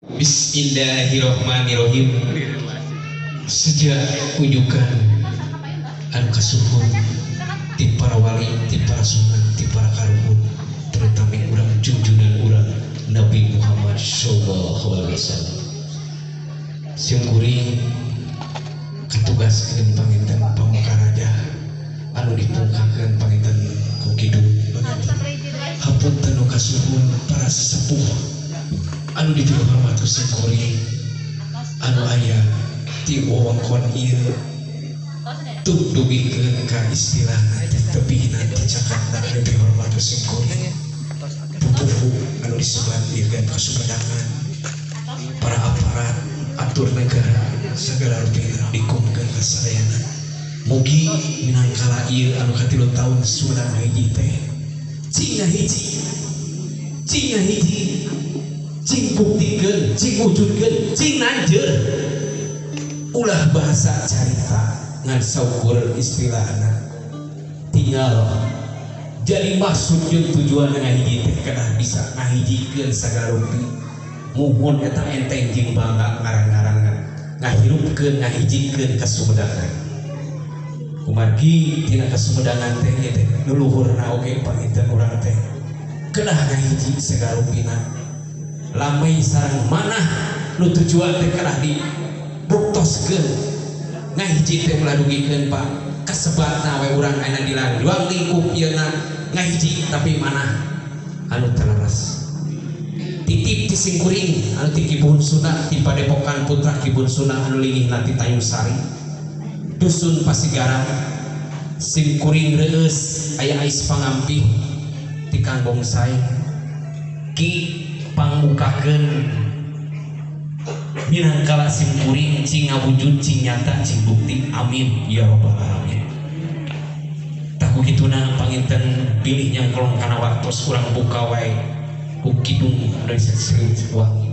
Bismillahirrahmanirrahim. Sejak ujukan anu kasuhun ti para wali, ti para sunan, ti para karuhun, terutama urang junjunan urang Nabi Muhammad sallallahu alaihi wasallam. Sim kuring katugaskeun panginten pamukaraja anu dipungkakeun panginten ku kidung panginten. Hapunten nu kasuhun para sesepuh anu dipihormat ku sim kuring anu aya ti wewengkon ieu tuk dugikeun ka istilahna teh tebihna teh cakapna anu dipihormat ku sim kuring pupuhu anu disebat ieu kan kasumedangan para aparat atur negara segala rupina dikumkeun ka sadayana. Mugi minangkala ieu anu katilu taun Sumedang hiji teh cing ngahiji, cing ngahiji, cing buktikeun, cing wujudkeun, cing nanjeur. Ulah bahasa carita ngan saukur istilahna tinggal jadi maksud jeung tujuan ngahiji teh kedah bisa ngahijikeun sagala rupi. Muhun eta enteng jeung bangga ngarang-ngarangan ngahirupkeun ngahijikeun kasumedangan. Kumargi tina kasumedangan teh ieu teh luluhurna oge panginten urang teh kedah ngahiji sagala rupina lamai sareng manah nu tujuan teh kedah dibuktoskeun ngahiji teh ulah dugikeun Pak kasebatna we urang ayeuna di ruang lingkup ieu na ngahiji tapi manah anu teu leres. Titip ti singkuring anu ti Kibun Sunda ti Padepokan Putra Kibun Sunda anu linggihna ti Tayung Sari Dusun Pasigaran. Simkuring reueus aya ais pangampih ti Kang Bongsai ki pangbukakeun minangkala simkuring cing ngawujud cing nyata cing bukti amin ya rabbal alamin. Tah ku kituna panginten pilih nyangkolong kana waktos urang buka wae ku kidung dari wangi.